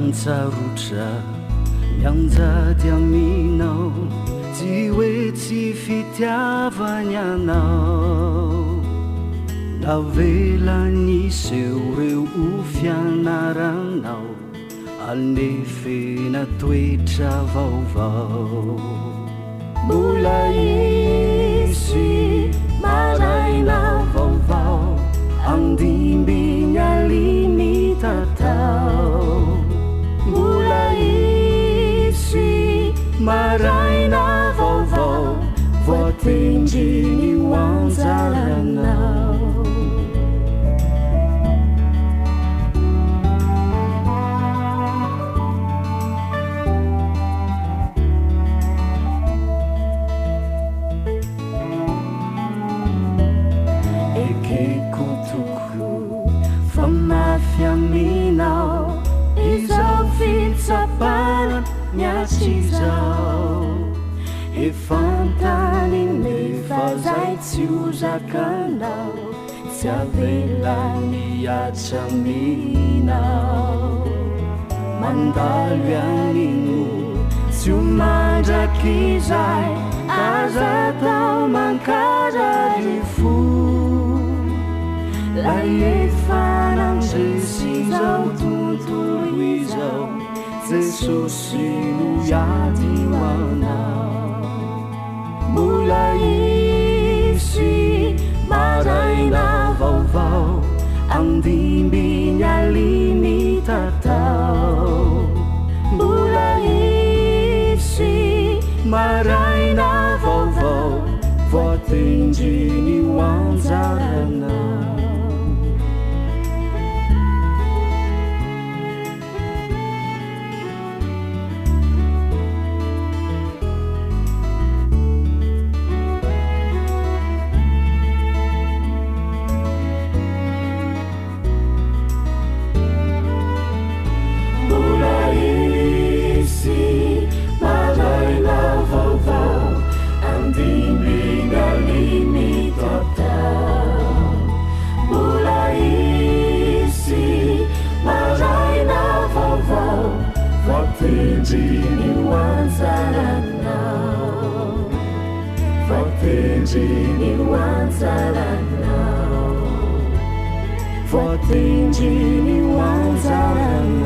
An-tsarotra mianjady aminao, tsy hoe tsy fitiavany anao. Navelany hiseho reo ho fianaranao, anefena toetra vaovao. Mbola hisy maraina vaovao, andimby ny ali-mitatao. Mbola hisy maraina vaovao, voatendry ny ho anjaranao. Ekeko toko fa mafy aminao izao fitsapana miatry izao. Efantany nefa zay tsy ho zakanao, tsy avelany hihatra aminao. Mandalo ihany no tsy ho mandrakizay, aza atao mankarary fo. Lay efa nandresy izao tontolo izao, Jesosy no hiady ho anao. Mbola hisy maraina vaovao, andimby ny ali-mitatao. Mbola hisy maraina vaovao, voatendry ny ho anjaranao. Mbola hisy maraina vaovao, andimby ny ali-mitatao. Mbola hisy maraina vaovao, voatendry ny ho anjaranao. Voatendry ny ho anjaranao. Voatendry ny ho anjaranao.